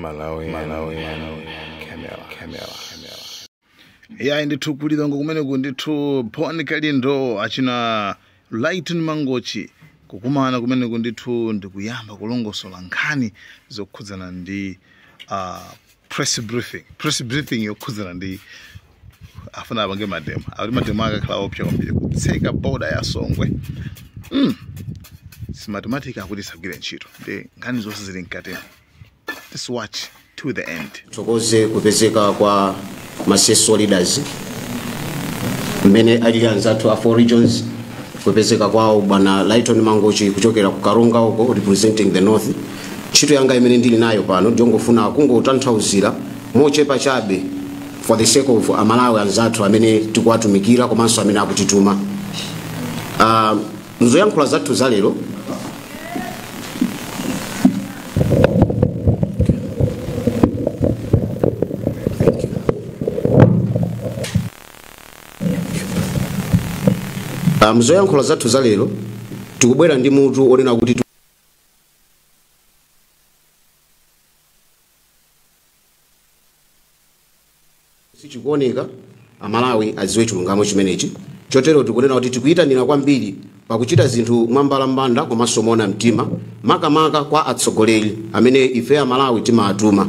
Malawi, Malawi, Camera, Camera, Camera. Yayi ndithu, kulilongo kumeneku ndithu, Bon Kalindo, achina Lighton Mangochi kukumana kumeneku ndithu, ndikuyamba kulongosola nkhani zokhudzana ndi press briefing yokhudzana ndi afuna apange mademo. Akuti mademo akakhala opsa kwambiri, kutseka boda ya Songwe, Smartmatic akuti isagwire ntchito, ndi nkhani zonse zili mkatimo. Let's watch to the end. Thokoze kupezeka kwa ma CSO leaders mmene alili anzathu a four regions, kupezeka kwawo bwana Lighton Mangochi kuchokera ku Karonga uko, representing the north. Ntchito yanga imene ndili nayo pano ndiyongofuna kungotanthauzira mochepa chabe for the sake of Amalawi anzathu amene tikuwatumikira komanso amene akutituma. Mzoyankhula zathu za lero, mzoyankhula zathu za lero tikubwera ndi mutu onena kuti sichikuoneka, Amalawi adziwe chilungamo chimenechi. Chotero tikunena kuti tikuyitanira kwambiri pakuchita zinthu mwambalambanda komanso moona mtima, makamaka kwa atsogoleri amene ife Amalawi timaatuma.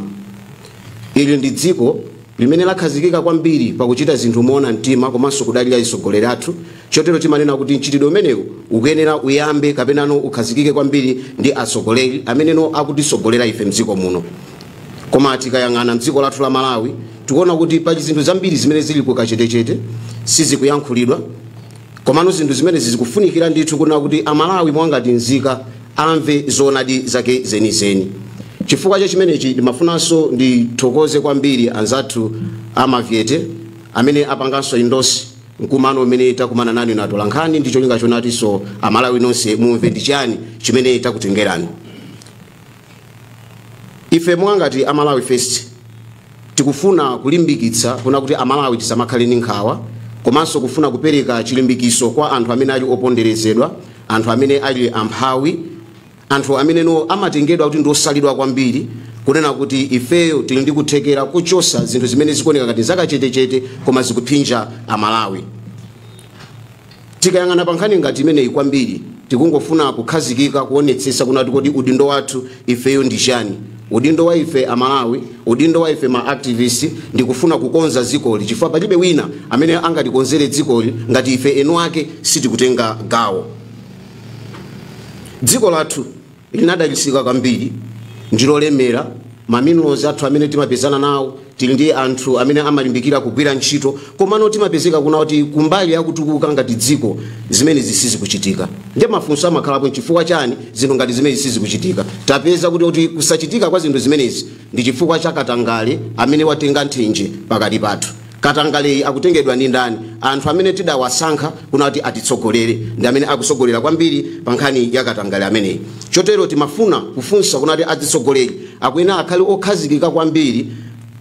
Ili ndi dziko limene lakhazikika kwambiri pakuchita zinthu moona mtima komanso kudalira atsogoleri athu. Chotero timanena kuti mchitidwe umenewu ukuyenera uyambe kapenano ukhazikike kwambiri ndi atsogoleri ameneno akutisogolera ife mdziko muno. Koma tikayang'ana mdziko lathu la Malawi, tikuona kuti pali zinthu zambiri zimene zili kukachetechete, sizikuyankhulidwa. Komano zinthu zimene zikufunikira ndithu kunena kuti Amalawi mwangati nzika amve zoonadi zake zenizeni. Chifukwa cha chimenechi ndimafunanso ndithokoze kwambiri anzathu amavyete amene apanganso endorse mkumano umene takumana nanu inu atolankhani, ndi cholinga chonatinso Amalawi nonse mumve ndi chani chimene takutengerani. Ife mwangati Amalawi First tikufuna kulimbikitsa kuna kuti Amalawi tisamakhale ndi nkhawa, komanso kufuna kupereka chilimbikiso kwa anthu amene ali oponderezedwa, anthu amene ali amphawi, anthu amene no amatengedwa kuti ndiosalidwa kwambiri, kunena kuti ifeyo tili ndi kuthekera kuchosa zinthu zimene zikuoneka ngati zakachetechete koma zikuphinja Amalawi. Tikayang'ana pa nkhani ngati imeneyi kwambiri, tikungofuna kukhazikika kuonetsetsa kunati kuti udindo wathu ifeyo ndi chani. Udindo wa ife Amalawi, udindo wa ife ma activist, ndikufuna kukonza dzikoli, chifukwa palibe wina amene angatikonzere dzikoli ngati ife enu ake sitikutenga gawo. Dziko lathu linadalitsika kwambiri, ndilolemera ma minerals athu amene timapezana nawo, tili ndi anthu amene amalimbikira kugwira ntchito, komano timapezeka kuna kuti kumbali yakutukuka ngati dziko zimene zisizikuchitika. Ndiye mafunso amakhalapo, chifukwa chani zinthu ngati zimene zisizikuchitika? Tapeza kuti kusachitika kwa zinthu zimenezi ndi chifukwa cha katangale amene watenga nthenje pakati pathu. Katangaleyi akutengedwa ndi ndani? Anthu amene tidawasankha kuna kuti atitsogolere ndi amene akusogolera kwambiri pa nkhani ya katangale ameneyi. Chotero timafuna kufunsa kuna kuti atitsogoleri akuyenera akhale okhazikika kwambiri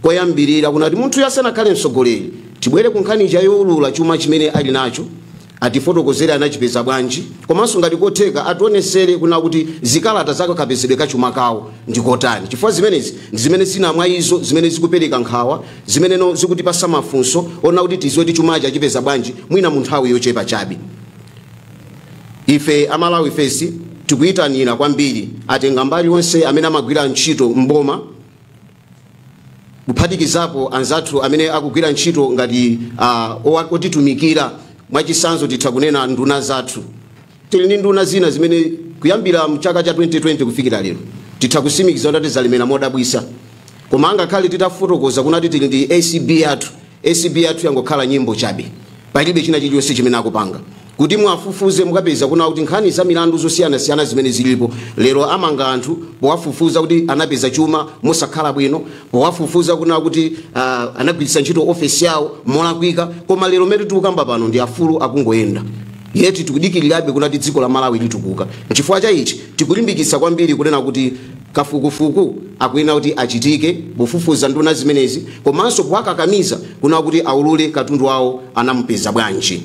koyambirira, kuna kuti munthu asanakhale mtsogoleri, tibwere ku nkhani youlula chuma chimene ali nacho, atifotokozere anachipeza bwanji, komanso ngati kotheka ationesere kuna kuti zikalata zake kapezedwe kachuma kawo ndikotani, chifukwa zimenezi ndi zimene zina mwa izo zimene zikupereka nkhawa, zimeneno zikutipasa mafunso ona kuti tiziwe kuti chumachi achipeza bwanji mwina mu nthawi yochepa chabe. Ife Amalawi First tikuyitanira kwambiri atenga mbali onse amene amagwira ntchito mboma, kuphatikizapo anzathu amene akugwira ntchito ngati otitumikira. Mwachisanzo titha kunena nduna zathu. Tili ndi nduna zina zimene kuyambira mchaka cha 2020 kufikira lero titha kusimikiza kuti zalemera modabwisa. Koma angakhale titafotokoza kunati tili ndi ACB yathu, ACB yathu yangokhala nyimbo chabe, palibe china chilichonse chimene akupanga. Kuti mwafufuze mukapeza kuna kuti nkhani za milandu zosiyanasiyana zimene zilipo lero, amanga anthu powafufuza kuti anapeza chuma mosakhala bwino, powafufuza kuna kuti anagwiritsa ntchito ofesi yawo molakwika, koma lero mmene tikukamba pano ndi afulu akungoyenda, yeti tikudikirirabe kunati dziko la Malawi litukuka. Nchifukwa cha ichi tikulimbikitsa kwambiri kunena kuti kafukufuku akuyenera kuti achitike pofufuza nduna zimenezi, komanso kuwakakamiza kuna kuti aulule katundu wawo anamupeza bwanji.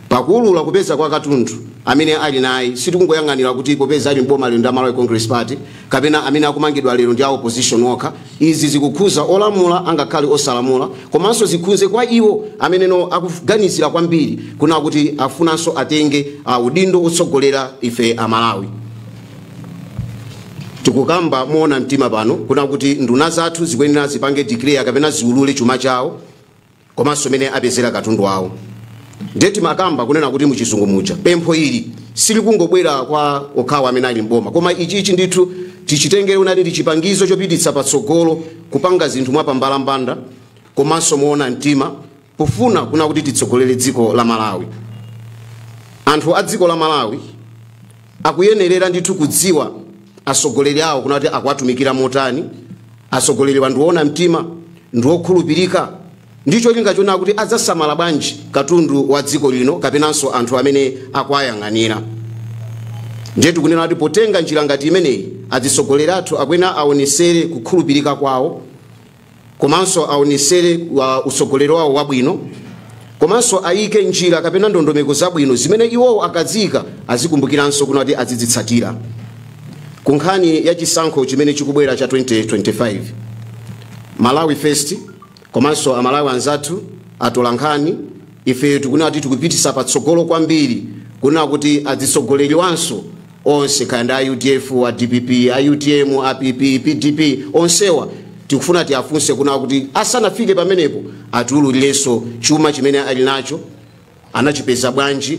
Pakuulula kupeza kwa katundu amene ali naye, sitikungoyang'anira kuti popeza ali mboma lero ndi Malawi Congress Party kapena amene akumangidwa lero ndi a opposition okha. Izi zikukhuza olamula angakhale osalamula, komanso zikhuze kwa iwo ameneno akuganizira kwambiri kuna kuti afunanso atenge udindo otsogolera ife Amalawi. Tikukamba moona mtima pano kuna kuti nduna zathu zikuyenera zipange declare kapena ziulule chuma chawo komanso mene apezera katundu wawo. Ndeti makamba kunena kuti muchizungu muja pempho ili silikungobwera kwa okhawa amene ali mboma, koma ichichi ndithu tichitengere unati ndi chipangizo chopititsa patsogolo kupanga zinthu mwapambalambanda komanso moona mtima pofuna kuna kuti titsogolere dziko la Malawi. Anthu a dziko la Malawi akuyenerera ndithu kudziwa atsogoleri awo kuna kuti akuwatumikira motani, atsogoleri wandiwoona mtima ndiwokhulupirika, ndicho linga chona kuti adzasamala bwanji katundu wa dziko lino kapenanso anthu amene akuwayang'anira. Ndiye tikunena kuti potenga njira ngati imeneyi atsogoleri athu akwena aonesere kukhulupirika kwawo, komanso aonesere utsogoleri wawo wabwino, komanso ayike njira kapena ndondomeko zabwino zimene iwowo akadzika azikumbukiranso kuna kuti azidzitsatira. Ku nkhani ya chisankho chimene chikubwera cha 2025, Malawi First komanso Amalawi anzathu atola nkhani, ife tikunena kuti tikupitisa patsogolo kwambiri kunena kuti atsogoleri wanso onse kaya ndi a UDF, a DPP, a UTM, a PP, PDP, onsewa tikufuna tiafunse kunena kuti asanafike pamenepo atiululirenso chuma chimene ali nacho anachipeza bwanji,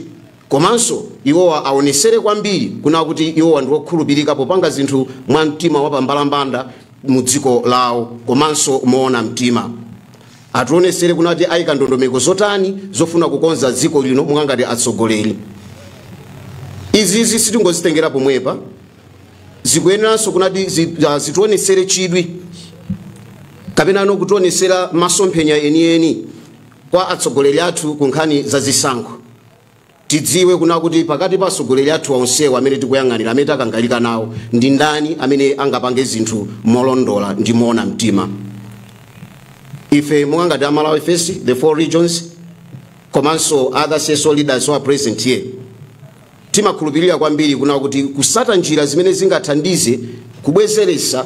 komanso iwowa aonesere kwambiri kunena kuti iwowa ndi okhulupirika popanga zinthu mwa mtima wapambalambanda mu dziko lawo komanso moona mtima. Ationesere kunena kuti ayika ndondomeko zotani zofuna kukonza dziko lino mungangati atsogoleri. Izizi sitingozitengera pomwepa, zikuyeneranso kunati zitionesere chidwi kapena no kutionesera masomphenya enieni kwa atsogoleri athu ku nkhani za zisankho. Tidziwe kuna kuti pakati pa atsogoleri athu onsewa amene tikuyang'anira, amene takangalika nawo, ndi ndani amene angapange zinthu molondola ndi moona mtima. Ife mungangati a Malawi First, the four regions komanso other CSO leaders who are present here, timakhulupirira kwambiri kuna kuti kusata njira zimene zingathandize kubwezeretsa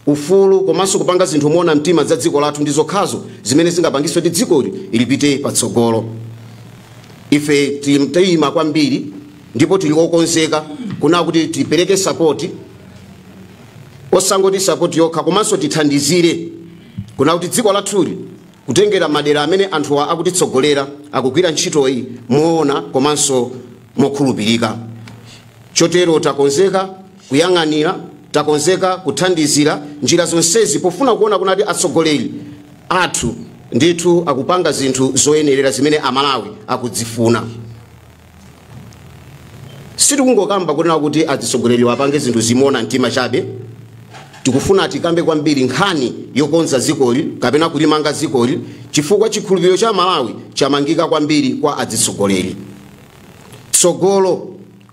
ufulu komanso kupanga zinthu moona mtima za dziko lathu ndi zokhazo zimene zingapangitse kuti dzikoli lipite patsogolo. Ife tiyima kwambiri ndipo tili okonzeka kuna kuti tipereke support, osangoti support yokha, komanso tithandizire kuna kuti dziko lathuli kutengera madera amene anthuwa akutitsogolera akugwira ntchitoyi moona komanso mokhulupirika. Chotero takonzeka kuyang'anira, takonzeka kuthandizira njira zonsezi pofuna kuona kunati atsogoleri athu ndithu akupanga zinthu zoyenerera zimene Amalawi akudzifuna. Sitikungokamba kunena kuti atsogoleri wapange zinthu zimoona mtima chabe, tikufuna tikambe kwambiri nkhani yokonza dzikoli kapena kulimanga dzikoli, chifukwa chikhulupiriro cha Malawi chamangika kwambiri kwa atsogoleri. Tsogolo,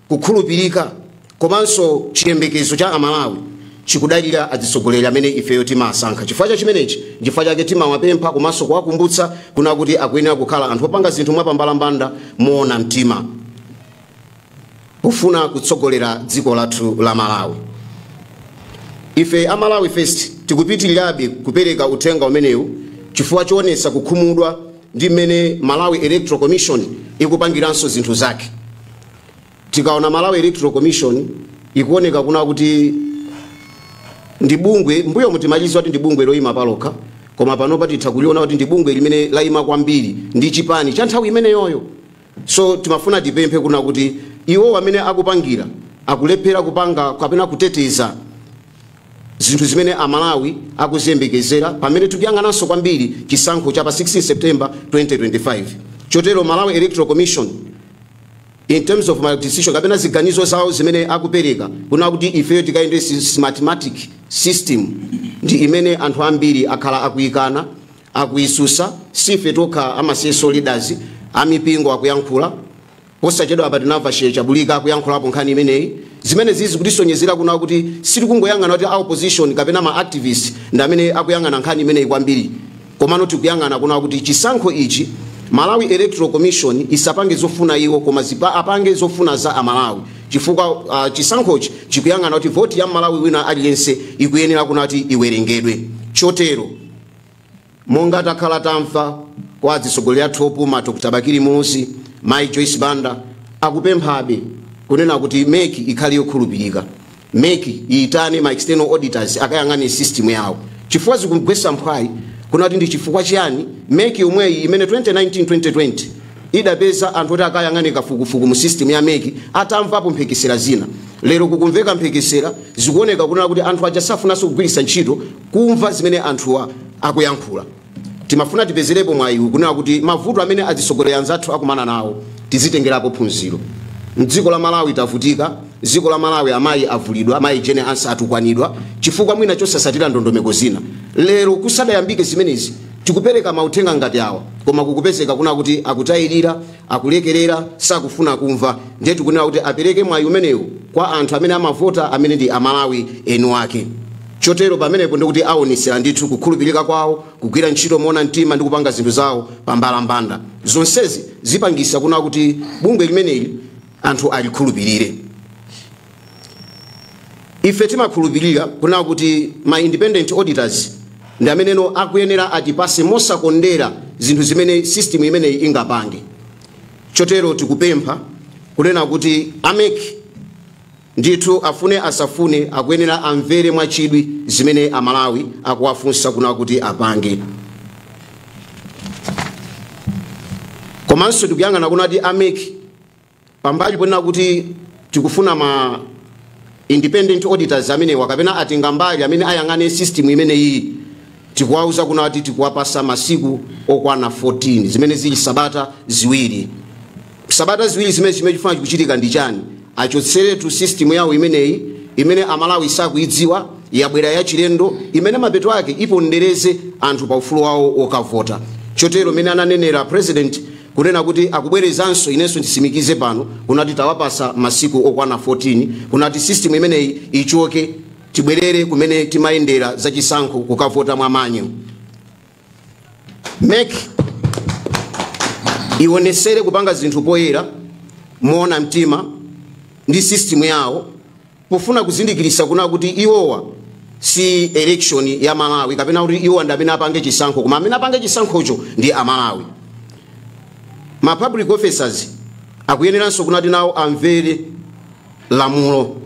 kukhulupirika komanso chiyembekezo cha Amalawi chikudalira atsogoleri amene ifeyo timasankha. Chifukwa cha chimenechi chifukwa chake timawapempha komanso kuwakumbutsa kuna kuti akuyenera kukhala anthu opanga zinthu mwapambalambanda moona mtima pofuna kutsogolera dziko lathu la Malawi. Ife a Malawi First tikupitirirabe kupereka uthenga umenewu chifukwa choonetsa kukhumudwa ndi mmene Malawi Electoral Commission ikupangiranso zinthu zake. Tikaona Malawi Electoral Commission ikuoneka kuna kuti ndi bungwe, mbuyo mutimaliza kuti ndi bungwe loyima palokha, koma panopa titha kuliona kuti ndi bungwe limene layima kwambiri ndi chipani cha nthawi imeneyoyo. So timafuna tipemphe kuna kuti iwo amene akupangira akulephera kupanga kapena kuteteza zinthu zimene Amalawi akuziyembekezera pamene tikuyang'ananso kwambiri chisankho cha pa 16 September 2025. Chotero Malawi Electoral Commission in terms of my decision kapena ziganizo zawo zimene akupereka kuna kuti ifeyo tikayende mathematic system ndi imene anthu ambiri akhala akuyikana akuyisusa. Sife tokha ama CSO leaders amipingo akuyankhula, posachedwa apa tinamva Sheikh Chabulika akuyankhulapo nkhani imeneyi, zimene zizi kutisonyezera kuna kuti sitikungoyang'ana kuti a opposition kapena ma activists ndi amene akuyang'ana nkhani imeneyi kwambiri, komano tikuyang'ana kuna kuti chisankho ichi Malawi Electoral Commission isapange zofuna iwo, koma apange zofuna za Amalawi, chifukwa chisankhochi chikuyang'ana kuti voti ya Malawi wina aliyense ikuyenera kunati iwerengedwe. Chotero monga takhala tamva kwa atsogoleri athu opuma Dr. Bakili Muluzi, Mai Joyce Banda, akupemphabe kunena kuti MEC ikhale yokhulupirika, MEC iyitane ma external auditors akayang'ane system yawo, chifukwa zikugwetsa mphwayi kunati ndi chifukwa chiyani MEC yomweyi imene 2019-2020 idapeza anthu oti akayang'ane kafukufuku mu system ya MEC atamvapo mphekesera zina. Lero kukumveka mphekesera, zikuoneka kunena kuti anthu aja safunanso kugwiritsa ntchito kumva zimene anthuwa akuyankhula. Timafuna tipezerepo mwayi kunena kuti mavuto amene atsogoleri anzathu akumana nawo tizitengerapo phunziro. Mdziko la Malawi tavutika, dziko la Malawi amayi avulidwa, amayi Jane Ansah atukwanidwa chifukwa mwina chosasatira ndondomeko zina. Lero kusadayambike zimenezi tikupereka mauthenga ngati awa, koma kukupezeka kuna kuti akutayirira, akulekerera, sakufuna kumva. Ndiye tikunena kuti apereke mwayi umenewu kwa anthu amene amavota, amene ndi Amalawi enu ake. Chotero pamenepo ndikuti aonesera ndithu kukhulupirika kwawo, kugwira ntchito moona mtima ndi kupanga zinthu zawo pambalambanda. Zonsezi zipangisa kuna kuti bungwe limeneli anthu alikhulupirire. Ife timakhulupirira kuna kuti ma independent auditors ndi ameneno akuyenera atipase mosakondera zinthu zimene system imeneyi ingapange. Chotero tikupempha kunena kuti a MEC ndithu afune asafune akuyenera amvere mwachidwi zimene Amalawi akuwafunsa kuna kuti apange. Komanso tikuyang'ana kuna kuti a MEC pambali ponena kuti tikufuna ma independent auditors amenewa kapena atenga mbali amene ayang'ane system imeneyi, tikuwauza kuna kuti tikuwapasa masiku okwana 14 zimene zili sabata ziwiri. Sabata ziwiri zimene chimene chikuchitika ndi chani? Achotseretu system yawo imeneyi imene Amalawi sakuidziwa, yabwera yachilendo, imene mapeto ake ipondereze anthu pa ufulu wawo wokavota. Chotero mene ananenera president kunena kuti akubwerezanso, inenso ndisimikize pano kunati tawapasa masiku okwana 14 kunati system imeneyi ichoke, tibwerere kumene timayendera zachisankho kukavota mwamanyo. MEC ionesere kupanga zinthu poyera moona mtima ndi system yawo, pofuna kuzindikirisa kuna kuti iwowa si election ya Malawi kapena kuti iwowa ndi amene apange chisankho, koma amene apange chisankhocho ndi Amalawi. Ma public officers akuyeneranso kunati nawo amvere lamulo.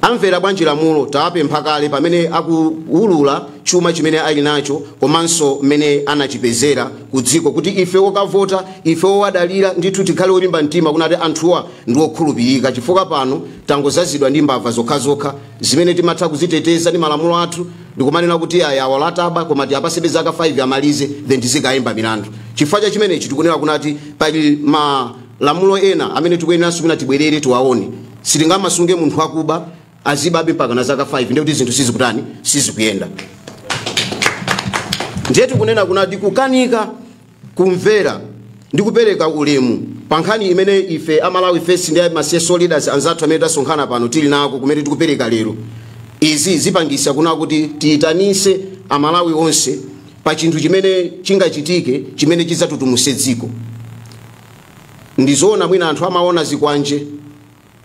Amvera bwanji lamulo? Tawapempha kale pamene akuwulula chuma chimene ali nacho komanso mmene anachipezera ku dziko, kuti ife wokavota, ife wowadalira ndithu tikhale olimba mtima kunati anthuwa ndi okhulupirika, chifukwa pano tangozazidwa ndi mbava zokhazokha zimene timatha kuziteteza ndi malamulo athu ndikumanena kuti aya awalataba koma tiapasebe zaka 5 amalize then tizikayimba milandu. Chifukwa cha chimenechi tikunena kunati pali malamulo ena amene tikuyeneranso kuti tibwerere tiwaone. Sitingamasunge munthu akuba azibabe mpaka na zaka 5, ndiye kuti zinthu sizikutani, sizikuyenda. Ndiye tikunena kunati kukanika kumvera ndi kupereka ulemu pa nkhani imene ife Amalawi First ndi ma CSO leaders anzathu amene tasonkhana pano tili nako kumene tikupereka lero, izi zipangisa kuna kuti tiyitanise Amalawi onse pa chinthu chimene chingachitike chimene chidzatutumuse dziko. Ndizoona mwina anthu amaona zikwanje,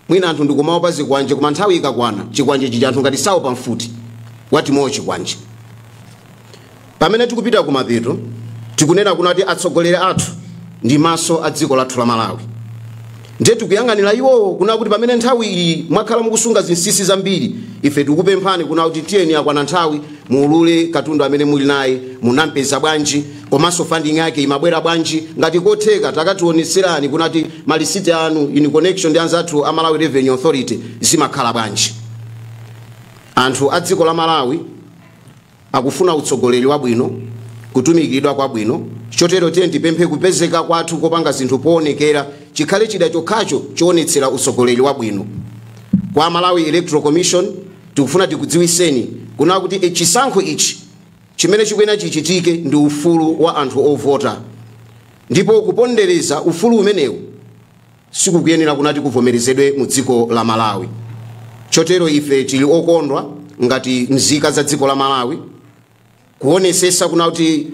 mwina anthu ndikumaopa zikwanje, koma nthawi ikakwana chikwanje chija anthu ngati saopa mfuti watimowo chikwanje. Pamene tikupita kumapeto tikunena kunati atsogoleri athu ndi maso a dziko lathu la Malawi. Ndiye tikuyang'anira iwowo kuna kuti pamene nthawi iyi mwakhala mukusunga zinsinsi zambiri, ife tikupemphani kuna kuti tiyeni akwana nthawi muulule katundu amene muli naye, munampeza bwanji, komanso funding yake imabwera bwanji. Ngati kotheka takationetserani kunati malisiti anu in connection ndi anzathu a Malawi Revenue Authority zimakhala bwanji. Anthu a dziko la Malawi akufuna utsogoleri wabwino, kutumikidwa kwabwino. Chotero tiye tipemphe kupezeka kwathu kopanga zinthu poonekera chikhale chida chokhacho choonetsera utsogoleri wabwino. Kwa Malawi Electoral Commission tikufuna tikudziwiseni kuna kuti chisankho ichi chimene chikuyenera chichitike ndi ufulu wa anthu ovota, ndipo kupondereza ufulu umenewu sikukuyenera kunati kuvomerezedwe mu dziko la Malawi. Chotero ife tili okondwa ngati nzika za dziko la Malawi kuonesesa kuna kuti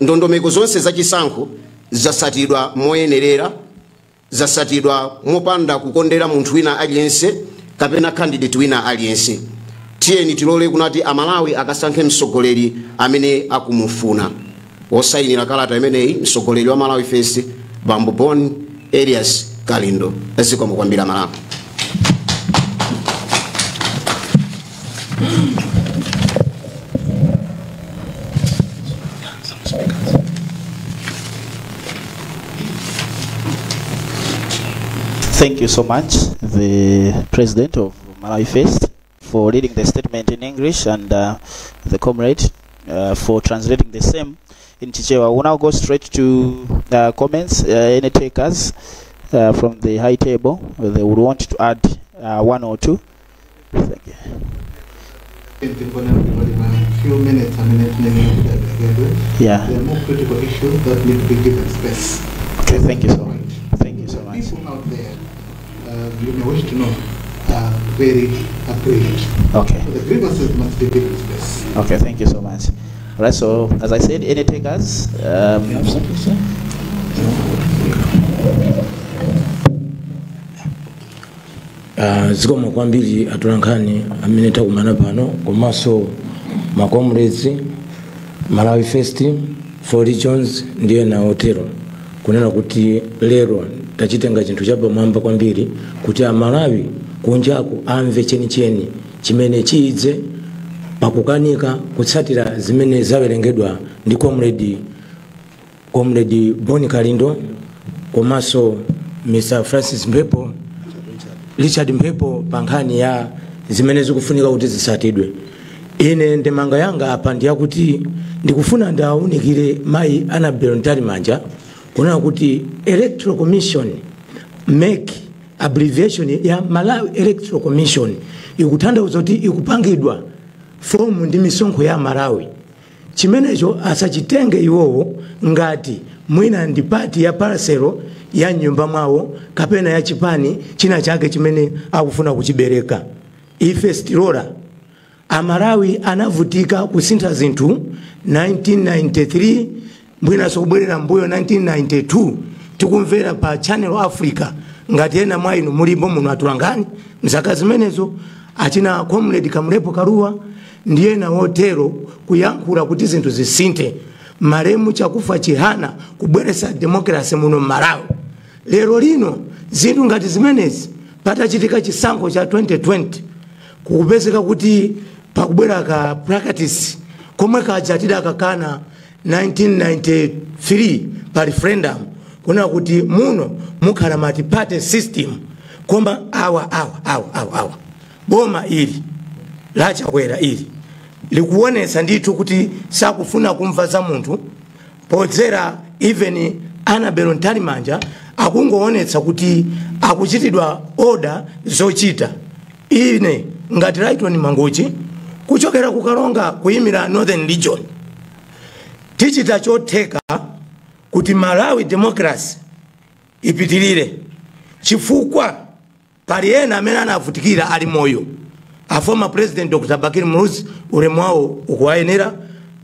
ndondomeko zonse zachisankho Zasatidwa moyenerera, zasatidwa mopanda kukondera munthu wina aliyense kapena candidate wina aliyense. Tiyeni tilole kunati Amalawi akasankhe mtsogoleri amene akumufuna. Osayinira kalata imeneyi mtsogoleri wa Malawi First, Bambo Bon Elias Kalindo. Zikomo kwambiri Malawi. Thank you so much, the president of Malawi First, for reading the statement in English, and the comrade for translating the same in Chichewa. We'll now go straight to comments. Any takers from the high table, they would want to add one or two. Thank you. Few minutes, yeah. There are more critical issues that need to be given space. Okay, thank you so much. Thank you so much. People out there, you may wish to know, are very aggrieved. Okay. So the grievances must be given space. Okay, thank you so much. All right, so as I said, any takers? You have something, sir? Zikomo kwambiri atolankhani amene takumana pano, komanso ma comrades, Malawi First, Four Regions ndiye na otero, kunena kuti lero tachitenga chinthu chapamwamba kwambiri kuti Amalawi kunjaku amve chenicheni chimene chiyidze pakukanika kutsatira zimene zawerengedwa ndi comrade Boni Kalindo komanso Mr. Francis Mphepo, Richard Mphepo, pa nkhani ya zimene zikufunika kuti zisatidwe. Ine ndemanga yanga apa ndiyakuti ndikufuna ndawunikire mayi Annabel Mtalimanja kunena kuti Electoral Commission, MEC, abbreviation ya Malawi Electoral Commission, ikutanthauza kuti ikupangidwa fomu ndi misonkho ya Malawi. Chimenecho asachitenge iwowo ngati mwina ndi pati ya parcel ya nyumba mwawo kapena ya chipani china chake chimene akufuna kuchibereka. Ife sitilora. Amalawi anavutika kusintha zinthu 1993, mwinanso kubwerera mbuyo 1992, tikumvera pa Channel Africa ngati ena mwa inu mulipo muno atulangani mzaka zimenezo, achina Comrade Kamlepo Kalua ndiye na wotero kuyankhula kuti zinthu zisinthe. Malemu Chakufa Chihana kubweresa democracy muno Malawi. Lero lino zinthu ngati zimenezi patachitika chisankho cha 2020, kukupezeka kuti pakubwera ka practice komwe kaja tidakakana 1993 pa referendum, kuna kuti muno mukhala multi-party system, koma awa awa awa awa awa boma ili lachakwera ili likuonetsa ndithu kuti sakufuna kumva za munthu podzera. Even Annabel Mtalimanja akungoonetsa kuti akuchitidwa order zochita. Ine ngati Lighton Mangochi kuchokera kukalonga kuyimira Northern Region, tichita chotheka kuti Malawi democracy ipitirire, chifukwa pali ena amene anavutikira ali moyo. A former president Dr. Bakili Muluzi ulemu wawo ukuwayenera,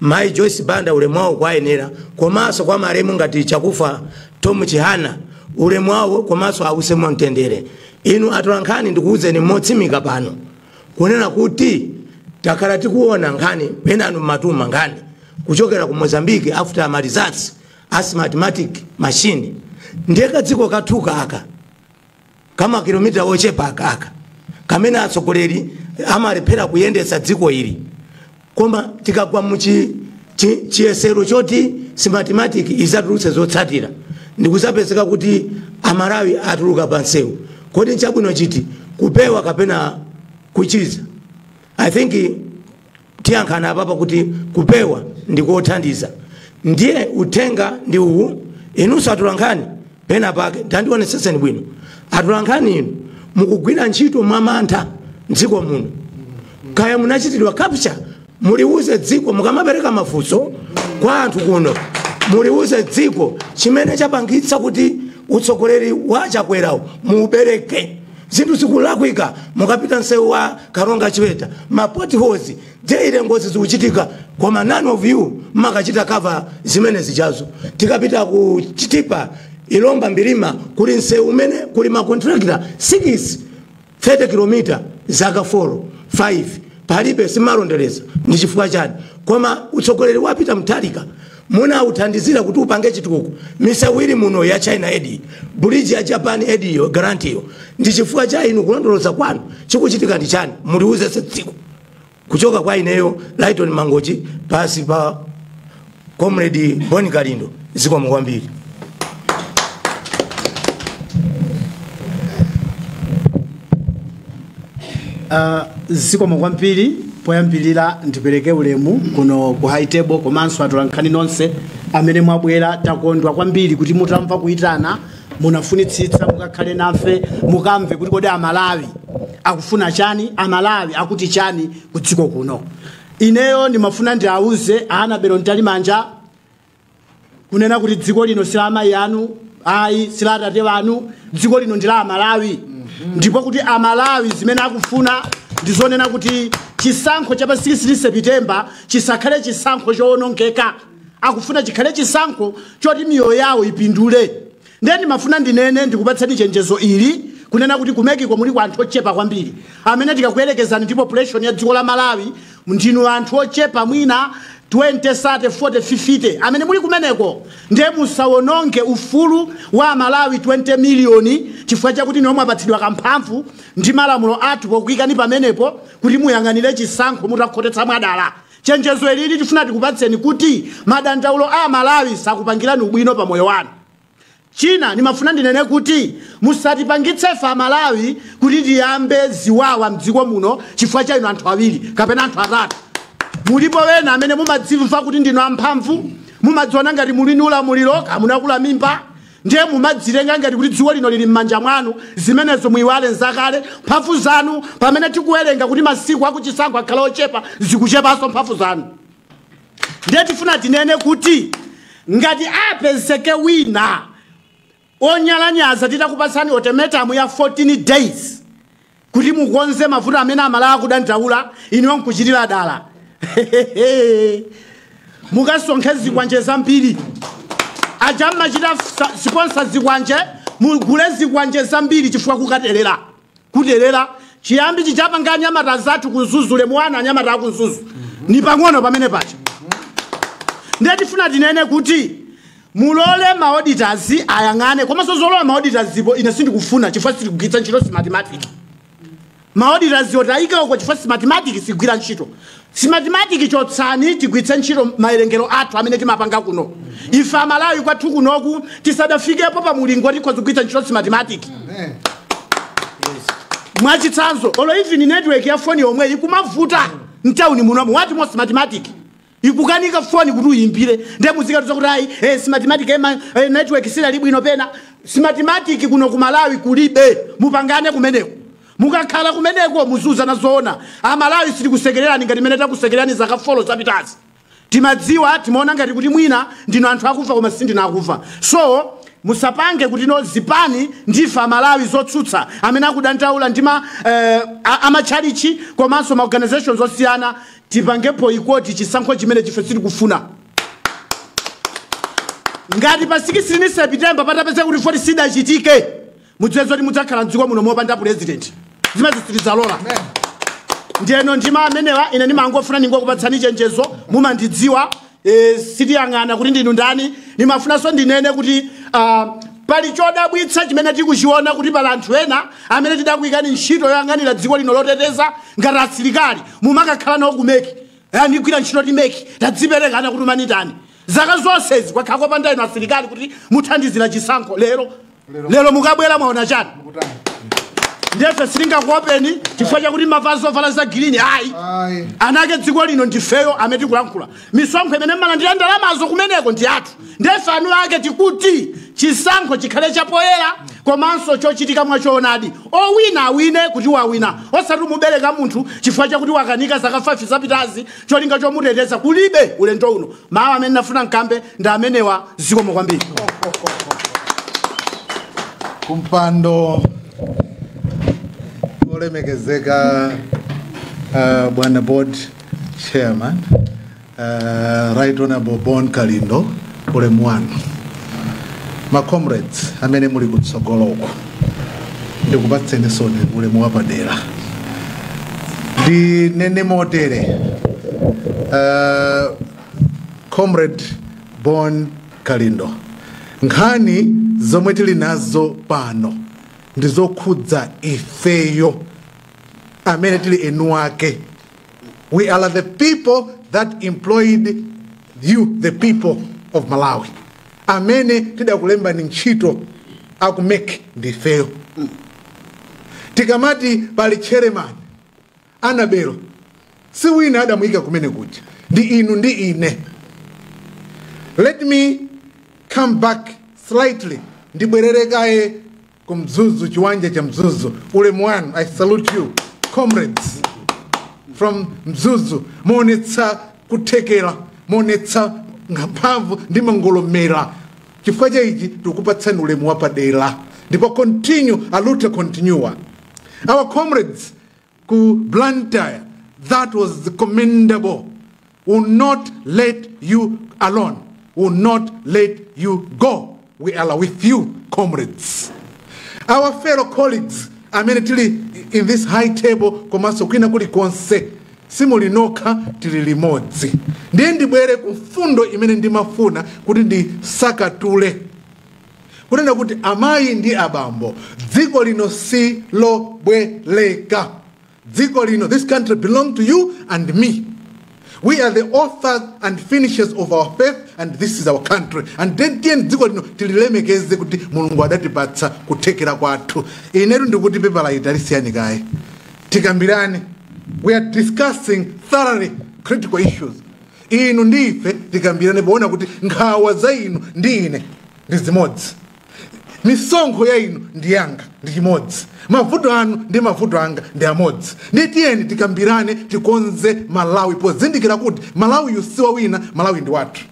Mai Joyce Banda ulemu wawo ukuwayenera, komanso kwa malemu ngati Chakufa Tom Chihana ulemu wawo, komanso ause mtendere. Inu atolankhani ndikuwuzeni motsimika pano kunena kuti takhala tikuona nkhani penanu mmatuma nkhani kuchokera ku Mozambique after ma results a Smartmatic machine, ndiye kadziko kathuka aka kama kilomita ochepa aka aka kamene atsogoleri amalephera kuyendetsa dziko ili, koma tikagwa muchi chiyesero choti Smartmatic izatulutse zotsatira ndikusapezeka kuti Amalawi atuluka pansewu. Kodi nchabwino chiti, kupewa kapena kuchiza? I think tiyankhana apapa kuti kupewa ndikothandiza. Ndiye uthenga ndi uwu, inunso atolankhani pena pake tandioneseseni bwino. Atolankhani inu mukugwira ntchito mwamantha mdziko muno, kaya munachitidwa capture, muliuze dziko mukamapereka mafunso kwa anthu kuno, muliuze dziko chimene chapangitsa kuti utsogoleri wa Chakwerawo muubereke. Zinthu zikulakwika. Mukapita msewu wa Karonga Chiweta, ma potholes daily, ngozi zikuchitika, koma none of you makachita cover zimene zichazo. Tikapita ku Chitipa, Ilomba, Mbilima, kuli msewu umene kuli ma contractor 6, 30 km, zaka 4 5 palibe, simalondereza. Ndi chifukwa chani? Koma utsogoleri wapita Mtalika munauthandizira kuti upange chitukuko. Misewu ili muno ya China Aid, bridge ya Japan Aid iyo, grant iyo, ndi chifukwa cha inu kulondoloza kwanu. Chikuchitika ndi chani? Muliuze dziko. Kuchoka kwa ineyo Lighton Mangochi, pasi pa Comrade Boni Kalindo, zikomo kwambiri. Zikomo kwambiri. Poyambirira ndipereke ulemu kuno ku high table komanso atolankhani nonse amene mwabwera. Takondwa kwambiri kuti mutamva kuyitana munafunitsitsa mukakhale nafe, mukamve kuti kodi Amalawi akufuna chani, Amalawi akuti chani ku dziko kuno. Ineyo ndimafuna ndiauze Annabel Mtalimanja kunena kuti dziko lino si la amayi anu ayi, si la atate wanu, dziko lino ndi la Amalawi. Ndipo kuti Amalawi zimene akufuna ndizonena kuti chisankho cha pa 16 September chisakhale chisankho chowonongeka. Akufuna chikhale chisankho choti miyoyo yawo ipindule. Ndiye ndimafuna ndinene, ndikupatseni chenjezo ili kunena kuti ku MEC ko muli kwa anthu ochepa kwambiri amene tikakuyerekezani ndi population ya dziko la Malawi, ndinu anthu ochepa, mwina 20, 30, 40, 50 amene muli kumeneko. Ndiye musawononge ufulu wa Malawi 20 miliyoni chifukwa chakuti niwo mwapatsidwa kamphamvu ndi malamulo athu pokuyikani pamenepo kuti muyang'anire chisankho mutakhotetsa mwadala. Chenjezo ilili tifuna tikupatseni kuti madandaulo a Malawi sakupangirani ubwino pa moyo wanu. China nimafuna ndinene kuti musatipangitse ife Amalawi kuti tiyambe ziwawa mdziko muno chifukwa cha inu anthu awiri kapena anthu atatu. Mulipo wena amene mumadzimva kuti ndinu amphamvu, mumadziona ngati muli ndi ulamuliro, kamunakula mimba, ndiye mumadzitenga ngati kuti dziko lino lili m'manja mwanu. Zimenezo muyiwale, nzakale. Mphamvu zanu, pamene tikuwerenga kuti masiku akuchisankho akhala ochepa, zikuchepanso mphamvu zanu. Ndiye tifuna tinene kuti ngati apezeke wina onyalanyaza titakupatsani ultimatum ya 14 days kuti mukonze mavuto amene Amalawi akudandaula, inuyo nkuchitira dala, mukasonkhe zikwanje zambiri. Aja mmachita sponsor zikwanje, mugule zikwanje zambiri, chifukwa kukaterera kuterera chiyambi chichapanga anyamata zathu kunzuzule muwana anyamata akunzuzu ni pang'ono pamene pacha. Ndiye tifuna tinene kuti mulole ma auditors ayang'ane, komanso zolowa ma auditors ipo ine sindikufuna chifukwa sitikugwiritsa ntchito Smartmatic. Ma auditors otayika uko chifukwa Smartmatic sigwira ntchito. Smartmatic chotsani, tigwiritse ntchito maerengero athu amene timapanga kuno. Ife Amalawi kwathu kunoku tisadafikepo pa mulingo tikhoza kugwiritsa ntchito Smartmatic. Mwachitsanzo, olo even network ya foni yomwe ikumavuta mtawuni munomu, wati mo Smartmatic ikukanika foni kuti uyimbire. Ndiye muzikatiza kuti ayi, Smartmatic network silali bwino pena. Smartmatic kuno ku Malawi kulibe. Mupangane kumeneko. Mukakhala kumeneko muzuza zoona. Amalawi sitikusekererani ngati mmene takusekererani zaka 4 zapitazi. Timadziwa, timaona ngati kuti mwina ndinu anthu akufa, koma sindinu akufa. So musapange kuti no zipani ndife Amalawi zotsutsa amene akudandaula ndi ma amachalichi komanso ma organizations osiyana tipange boycott chisankho chimene chife sitikufuna. Ngati pa 16 September patapezeka kuti 40 sidachitike, mudziwe zoti mudzakhala mdziko muno mopanda president. Zimene sitidzalola. Ndiyeno ndima amenewa ine ndimangofuna ningokupatsani chenjezo. Mumandidziwa, sitiyang'ana kuti ndinu ndani. Ndimafunanso ndinene kuti pali chodabwitsa chimene tikuchiona kuti pali anthu ena amene tidakuyikani ntchito yoyang'anira dziko lino loteteza ngati asilikali, mumakakhala nawo ku MEC. Nigwira ntchito ti MEC, tadzipereka ana kuti umanitani zaka zonsezi kwakhala kopanda inu asilikali kuti muthandizira chisankho. Lero lero mukabwera mwaona chani? Ndiyefe sitingakuopeni chifukwa chakuti mava zovala za green ayi. Ayi. Anake dziko lino ndifeyo amene tikulankhula. Misonkho imene mmalandira ndalamazo kumeneko ndi athu. Ndiyefe anu ake tikuti chisankho chikhale chapoyera komanso chochitika mwachoonadi. Owina awine kuti wawina, osati mubereka munthu chifukwa chakuti wakanika zaka 5 zapitazi cholinga chomuteteza kulibe. Ulendo uno mawu amene nafuna mkambe ndi amenewa. Zikomo kwambiri. Kumpando. Olemekezeka bwana board chairman, Right Honorable Bon Kalindo, ulemu wanu. Ma comrades amene muli kutsogolo uko, ndikupatseni sone ulemu wapadera. Ndinene motere, Comrade Bon Kalindo, nkhani zomwe tili nazo pano ndizokhudza ifeyo amene tili enu ake. We are the people that employed you, the people of Malawi. Amene tidakulembani ntchito aku MEC ndifeyo. Tikamati pali chairman Annabel, si wina adamuyika kumene kuja, ndi inu ndi ine. Let me come back slightly, ndibwerere kaye ku Mzuzu, chiwanja cha Mzuzu. Ulemu wanu, I salute you comrades from Mzuzu. Muonetsa kuthekera, muonetsa mphamvu ndi mangolomera. Chifukwa cha ichi tikupatsani ulemu wapadera, ndipo continue a luta continua. Our comrades ku Blantyre, that was commendable. Will not let you alone, will not let you go. We are with you, comrades. Our fellow colleagues amene tili in this high table komanso kwina kulikonse, simuli nokha, tili limodzi. Ndiye ndibwere ku mfundo imene ndimafuna kuti ndisakatule, kunena kuti amayi ndi abambo, dziko lino si lobwereka. Dziko lino, this country belong to you and me. We are the authors and finishers of our faith, and this is our country. And then tiye dziko lino tililemekeze kuti Mulungu adatipatsa kuthekera kwathu. Inetu ndikuti pepa la italisiyani kaye, tikambirane. We are discussing thoroughly critical issues. Inu ndi ife tikambirane poona kuti nkhawa za inu ndi ine ndi zimodzi, misonkho ya inu ndi yanga ndi chimodzi, mavuto anu ndi mavuto anga ndi amodzi. Ndi tiyeni tikambirane, tikonze Malawi pozindikira kuti Malawi yusiwa wina, Malawi ndi wathu.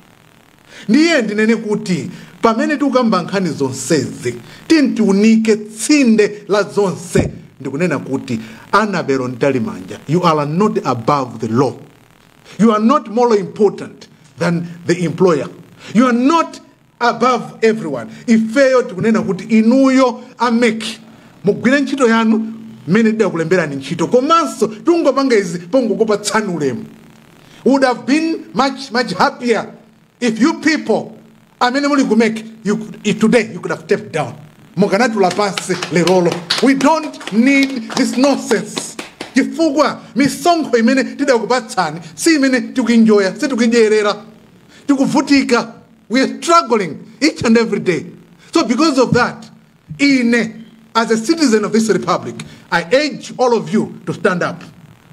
Ndiye ndinene kuti pamene tikukamba nkhani zonsezi, tiunike tsinde la zonse, ndikunena kuti Annabel Mtalimanja, you are not above the law. You are not more important than the employer. You are not above everyone. Ifeyo tikunena kuti inuyo a MEC mugwire ntchito yanu mmene tidakulemberani ntchito, komanso tungopanga izi pongokupatsani ulemu. Would have been much, much happier if you people amene muli ku MEC, if today you could have stepped down, mukanatula pansi lerolo. We don't need this nonsense, chifukwa misonkho imene tidakupatsani si imene tikuinjoya, sitikuidyerera, tikuvutika. We are struggling each and every day. So because of that, ine as a citizen of this republic, I urge all of you to stand up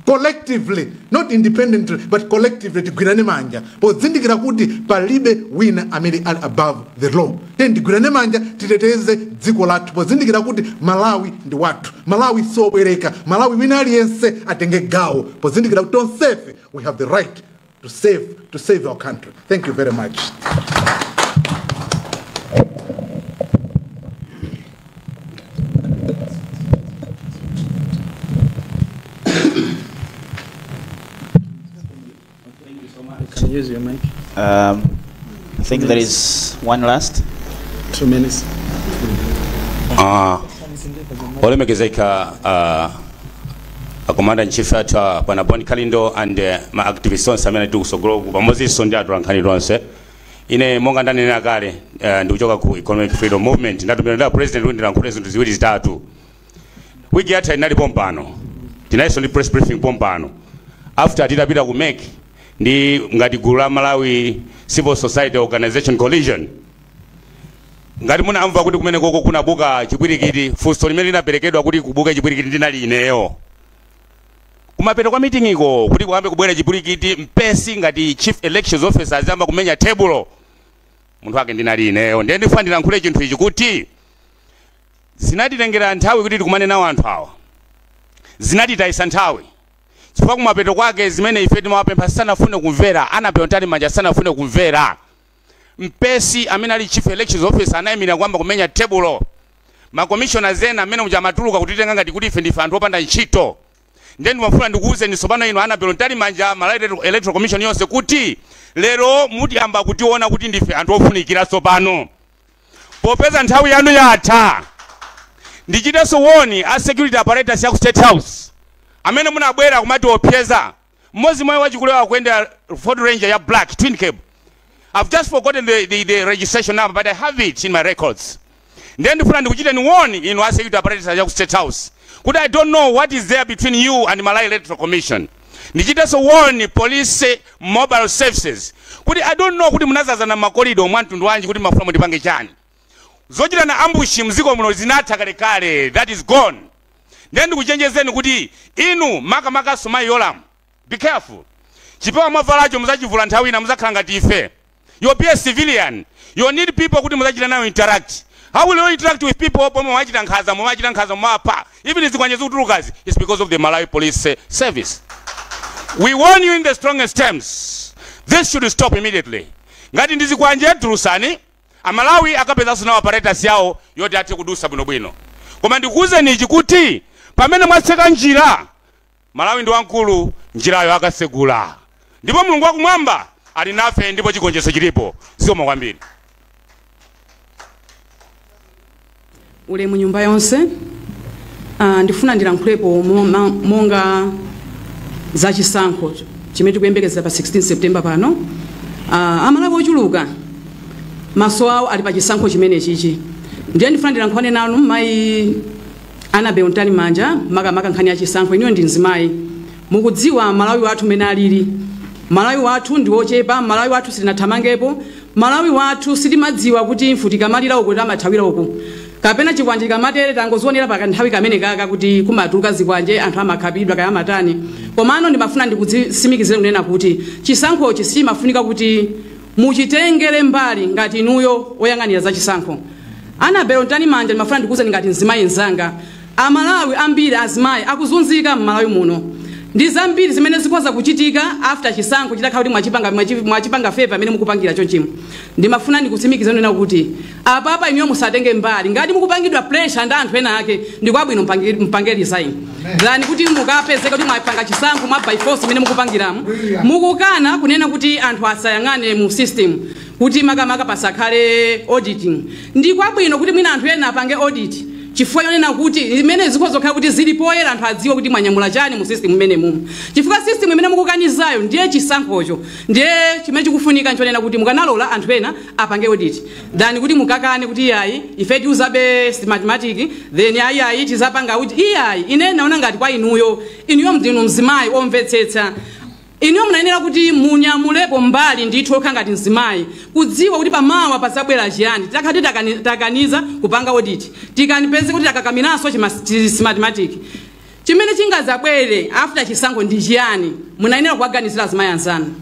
collectively, not independently but collectively. Tigwirane manja pozindikira kuti palibe wina amene ali above the law. Then tigwirane manja titeteze dziko lathu pozindikira kuti Malawi ndi wathu, Malawi sobwereka, Malawi wina aliyense atenge gawo, pozindikira kuti tonsefe we have the right to save our country. Thank you very much. Can you use your mic? I think there is one last. 2 minutes. Olemekezeka a commander in chief athu bwana Bon Kalindo and ma activists onse amene tili kusogoloku pamodzinso ndi atolankhani tonse, ine monga ndanena kale, ndikuchoka ku Economic Freedom Movement. Ndatumira ndi president kuti ndilankhule zinthu ziwiri zitatu. Wiki yatha inali pompano, tinalinso ndi press briefing pompano after titapita ku MEC ndi ngati gulu la Malawi Civil Society Organization Coalition. Ngati munamva kuti kumene koko kunabuka chipwirikiti, funso limene linaperekedwa kuti kubuka chipwirikiti ndinali ineyo kumapeto kwa meeting iko, kuti kuyambe kubwera chipwirikiti, Mpesi ngati chief elections officer aziyamba kumenya tebulo, munthu ake ndinali ineyo. Ndiye ndifuna ndilankhule chinthu ichi kuti zinatitengera nthawi kuti tikumane nawo anthu awa, zinatitayisa nthawi chifukwa kumapeto kwake zimene ife timawapempha sanafune kumvera. Annabel Mtalimanja sanafune kumvera. Mpesi amene ali chief elections officer anayimira kuyamba kumenya tebulo. Ma commissioners ena amene muja amatuluka kutitenga ngati kuti ife ndife anthu opanda ntchito. Ndiye ndimafuna ndikuwuzeni tsopano inu Annabel Mtalimanja, Malawi Electoral Commission yonse, kuti lero mutiyamba kutiona kuti ndife anthu ofunikira tsopano, popeza nthawi yanu yatha. Ndichitenso warn a security apparatus ya ku State House amene munabwera kumati opyeza mmodzi mwayi wachikulewa kuyenda Ford Ranger ya black twin cab. I've just forgotten the registration number, but I have it in my records. Ndiye ndifuna ndikuchiteni warn inu a security apparatus ya ku State House kuti I don't know what is there between you and Malawi Electoral Commission. Ndichitenso warn police mobile services kuti I don't know kuti munazazana ma corridor mwa mtundu wanji, kuti mafuna mundipange chani. Zochita na ambush mziko muno zinatha kalekale, that is gone. Ndiye ndikuchenjezeni kuti inu makamaka Sumayi Yolamu, be careful. Chipewa mwavalacho muzachivula nthawi ina, muzakhala ngati ife. You'll be a civilian, you need people kuti muzachita nayo interact. How will you interact with people pomwe mwachita nkhanza, mwachita nkhanza, mwapha? Even zikwanje zikutulukazi, it's because of the Malawi Police Service. We warn you in the strongest terms, this should stop immediately. Ngati ndizikwanje, tulusani Amalawi akapezanso nawo apparatus yawo yoti athe kudusa bwinobwino. Koma ndikuwuzeni ichi kuti pamene mwatseka njira, Malawi ndi wamkulu, njirayo akasegula, ndipo Mulungu wakumwamba ali nafe, ndipo chigonjetso chilipo. Zikomo kwambiri. Ulemu nyumba yonse. Ndifuna ndilankhulepo monga zachisankho chimene tikuyembekezera pa 16 September pano. Amalawi ochuluka maso awo ali pa chisankho chimene chichi. Ndiye ndifuna ndilankhulane nanu mayi Annabel Mtalimanja, makamaka nkhani ya chisankho. Inuyo ndi mzimayi, mukudziwa Malawi wathu mene alili. Malawi wathu ndi wochepa, Malawi wathu sitinathamangepo, Malawi wathu sitimadziwa kuti mfuti kamalira uku tamathawira uku kapena chikwanje kamatere. Tangozionera pa kanthawi kamene kaka kuti kumatuluka zikwanje, anthu amakhapidwa kaya matani. Komano ndimafuna ndikutsimikizire kunena kuti chisankhochi sichimafunika kuti muchitengere mbali ngati inuyo oyang'anira za chisankho. Annabel Mtalimanja, ndimafuna ndikuwuzeni ngati mzimayi mzanga, Amalawi ambiri azimayi akuzunzika m'Malawi muno. Ndi zambiri zimene zikhoza kuchitika after chisankho chitakhala kuti mwachipanga favour amene mukupangira chonchimo. Ndimafuna ndikutsimikizeni nena kuti apapa inuyo musatenge mbali. Ngati mukupangidwa pressure ndi anthu ena ake, ndikwabwino mpange resign than kuti mukapezeka kuti mwapanga chisankho mwa by force imene mukupangiramo, mukukana kunena kuti anthu asayang'ane mu system, kuti makamaka pasakhale auditing. Ndi kwabwino kuti mwina anthu ena apange audit, chifukwa yonena kuti imene zikhoza kukhala kuti zili poyera, anthu adziwe kuti mwanyamula chani mu system imene mumu, chifukwa system imene mukukanizayo ndiye chisankhocho. Ndiye chimene chikufunika nchonena kuti mukanalola anthu ena apange audit than kuti mukakane kuti iyayi, ife tiuzabe mathematic, then ayi tizapanga kuti iyayi. Ine naona ngati kwa inuyo, inuyo ndinu mzimayi omvetsetsa, inuyo munayenera kuti munyamulepo mbali ndithu okha ngati mzimayi, kudziwa kuti pamawa pazabwera chiyani titakhala takaniza kupanga audit, tikanipeze kuti takakamiranso Smartmatic, chimene chingazabwere after chisankho ndi chiyani? Munayenera kuwaganizira azimayi anzanu.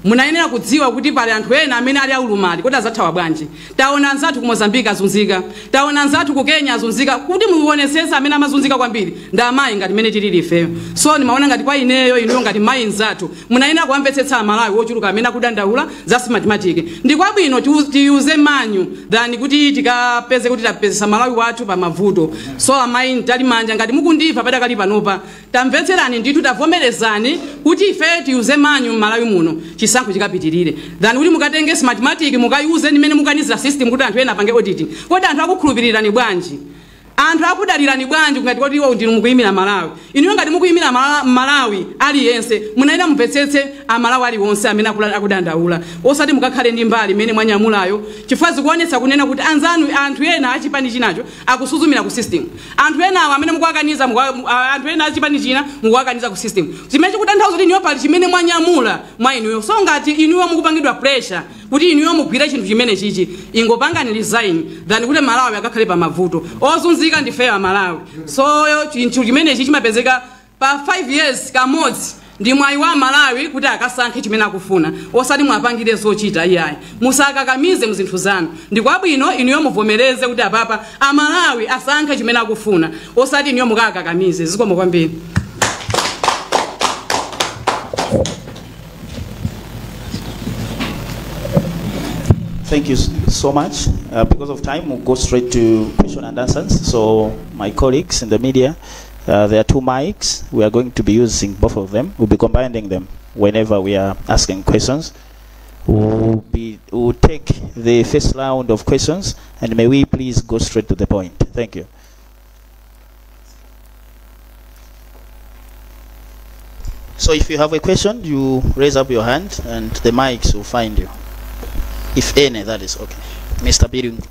Munayenera kudziwa kuti pali anthu ena amene ali aulumali, kuti azathawa bwanji? Taona anzathu ku Mozambique azunzika, taona anzathu ku Kenya azunzika. Kuti muonesesa, amene amazunzika kwambiri ndi amayi ngati mene tilili ifeyo. So nimaona ngati kwa ineyo, inuyo ngati mayi nzathu munayenera kuwamvetsetsa Amalawi wochuluka amene akudandaula za Smartmatic. Ndi kwabwino tiyuze manual than kuti tikapeze kuti tapezesa Malawi wathu pa mavuto. So amayi Mtalimanja, ngati mukundimva padakali panopa, tamvetserani ndithu, tavomerezani kuti ife tiyuze manual m'Malawi muno, chisankho chikapitirire, than kuti mukatenge Smartmatic mukayuze nimene mukanizira system kuti anthu ena apange auditing. Kodi anthu akukhulupirirani bwanji? Anthu akudalirani bwanji ngati kuti iwo ndinu mukuyimira Malawi? Inuyo ngati mukuyimira Malawi aliyense, munayenera mumvetsetse Amalawi aliwonse amene akudandaula, osati mukakhale ndi mbali imene mwanyamulayo, chifukwa zikuonetsa kunena kuti anzanu, anthu ena achipani chinacho akusuzumira ku system, anthu ena awo amene mukuwakaniza, anthu ena achipani china mukuwakaniza ku system, chimene chikutanthauza kuti inuyo pali chimene mwanyamula mwa inuyo. So ngati inuyo mukupangidwa pressure kuti inuyo mugwire chinthu chimene chichi, ingopangani resign than kuti Malawi akakhale pa mavuto. Ozunzika ndifeyo Amalawi. So chinthu chimenechi chimapezeka pa 5 years kamodzi, ndi mwayi wa Malawi kuti akasankhe chimene akufuna, osati mwapangire zochita iyayi. Musakakamize muzinthu zanu. Ndikwabwino inuyo muvomereze kuti apapa Amalawi asankhe chimene akufuna, osati inuyo mukakakamize. Zikomo kwambiri. Thank you so much. Because of time, we'll go straight to question and answers. So my colleagues in the media, there are two mics. We are going to be using both of them. We'll be combining them whenever we are asking questions. We'll take the first round of questions, and may we please go straight to the point. Thank you. So if you have a question, you raise up your hand and the mics will find you. If any, that is okay. Mr. Biringu.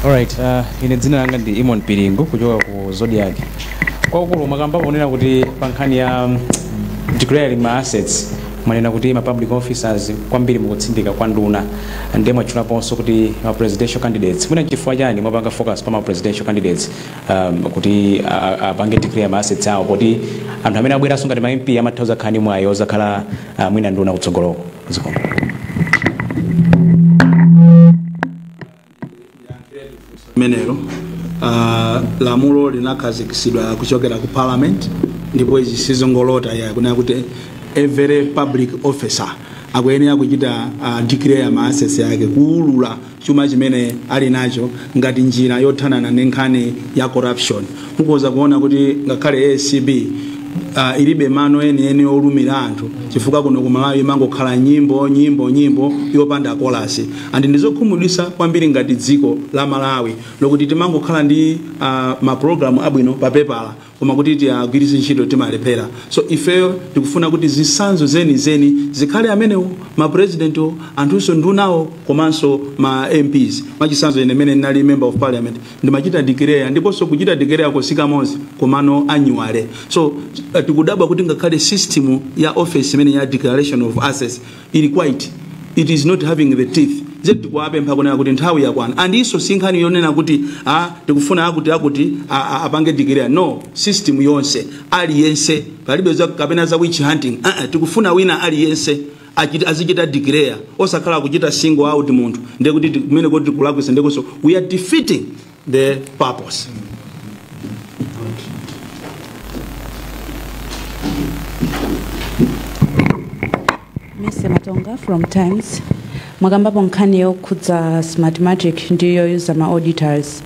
All right, ine dzina langa ndi Imon Piringu kuchoka ku Zodiac. Kwakulu makamba ponena kuti pa nkhani ya declaring ma assets, mwanena kuti ma public officers kwambiri mukutsindika kwa nduna, ndiye mwatchulaponso kuti ma presidential candidates. Mwina chifukwa chani mwapanga focus pa ma presidential candidates kuti apange declare ma assets awo, poti anthu amene abweranso ngati ma MP amatha kuzakhala ndi mwayi ozakhala mwina nduna kutsogoloko? Zikomo. Menero lamulo linakhazikitsidwa kuchokera ku parliament, ndipo izi sizongolota ya kunena kuti every public officer akuyenera kuchita declare ma assets yake, kuulula chuma chimene ali nacho ngati njira yothanana ndi nkhani ya corruption. Mukhoza kuona kuti ngakhale ACB ilibe mano enieni olumira anthu, chifukwa kuno ku Malawi imangokhala nyimbo nyimbo nyimbo yopanda kolasi. And ndizokhumudwitsa kwambiri ngati dziko la Malawi lokuti timangokhala ndi mapulogalamu abwino pa pepala, koma kuti tiagwiritse ntchito timalephera. So ifeyo tikufuna kuti zitsanzo zenizeni zikhale amenewo ma president, anthunso ndunawo, komanso ma MPs. Mwachitsanzo, ine mene ndinali member of parliament ndimachita declare, ndiponso kuchita declare kosikamonse komano annually. So tikudabwa kuti ngakhale system ya office imene ya declaration of assets ili quite, it is not having the teeth. Zetu tikuwapempha kunena kuti nthawi yakwana, and iso si nkhani yonena kuti tikufuna akuti akuti apange declare. No, system yonse, aliyense, palibe za kapena za witch hunting. Tikufuna wina aliyense azichita declare, osakhala kuchita single out munthu, ndiye kuti kumene kuti kulakwisa, ndikonso we are defeating the purpose. Mr. Matonga from Times. Mwakambapo nkhani yokhudza Smartmatic ndiyo yuza ma auditors.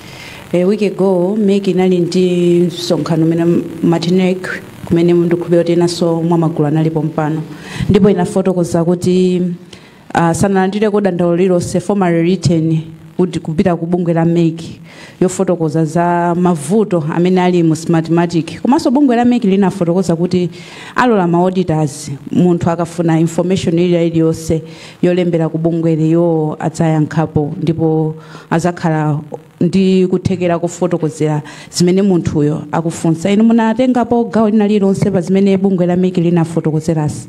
A week ago, MEC inali ndi msonkhano umene Martinek, kumene ndikukhulupirira kuti inanso mwa magulu analipo mpano, ndipo inafotokoza kuti sanalandire dandaulo lililonse formally written kuti kupita ku bungwe la MEC yofotokoza za mavuto amene ali mu Smartmatic. Komanso bungwe la MEC linafotokoza kuti alola ma auditors, munthu akafuna information ili iliyonse yolembera ku bungweli, iwo adzayankhapo ndipo azakhala ndi kuthekera kufotokozera zimene munthuyo akufunsa. Inu munatengapo gawo lina lililonse pa zimene bungwe la MEC linafotokozerasi?